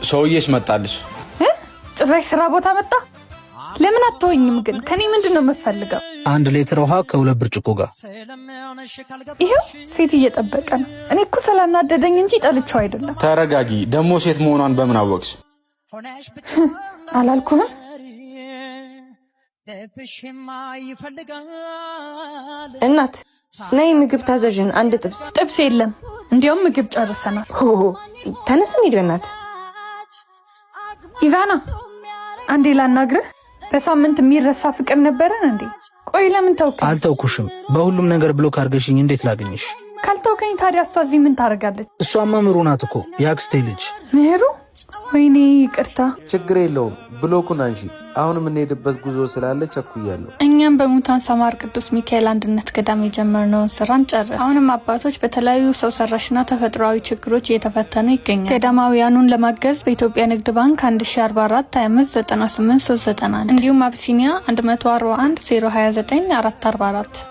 ሰውዬሽ መጣልሽ። ጭራሽ ስራ ቦታ መጣ። ለምን አትወኝም ግን? ከኔ ምንድን ነው የምፈልገው? 1 ሊትር ውሃ ከ2 ብርጭቆ ጋር። ይኸው ሴት እየጠበቀ ነው። እኔ እኮ ስላናደደኝ እንጂ ጠልቼው አይደለም። ተረጋጊ። ደግሞ ሴት መሆኗን በምን አወቅሽ? አላልኩህም? እናት ነይ ምግብ ታዘዥን፣ አንድ ጥብስ። ጥብስ የለም፣ እንዲያውም ምግብ ጨርሰናል። ሆ ተነስ እንሂድ በእናት። ኢዛና አንዴ ላናግርህ። በሳምንት የሚረሳ ፍቅር ነበረን እንዴ? ቆይ ለምን ተውከኝ? አልተውኩሽም። በሁሉም ነገር block አድርገሽኝ እንዴት ላገኝሽ? ካልተውከኝ ታዲያ እሷ እዚህ ምን ታደርጋለች? እሷማ ምሩ ናት እኮ፣ የአክስቴ ልጅ። ምህሩ? ወይኔ ይቅርታ። ችግር የለውም፣ block ኡን አንሺ። አሁን የምንሄድበት ጉዞ ስላለ ቸኩያለሁ። እኛም በሙታን ሰማር ቅዱስ ሚካኤል አንድነት ገዳም የጀመርነውን ስራ እንጨርስ። አሁንም አባቶች በተለያዩ ሰው ሰራሽና ተፈጥሯዊ ችግሮች እየተፈተኑ ይገኛል። ገዳማውያኑን ለማገዝ በኢትዮጵያ ንግድ ባንክ 1044 25 98 391 እንዲሁም አቢሲኒያ 141 029 444።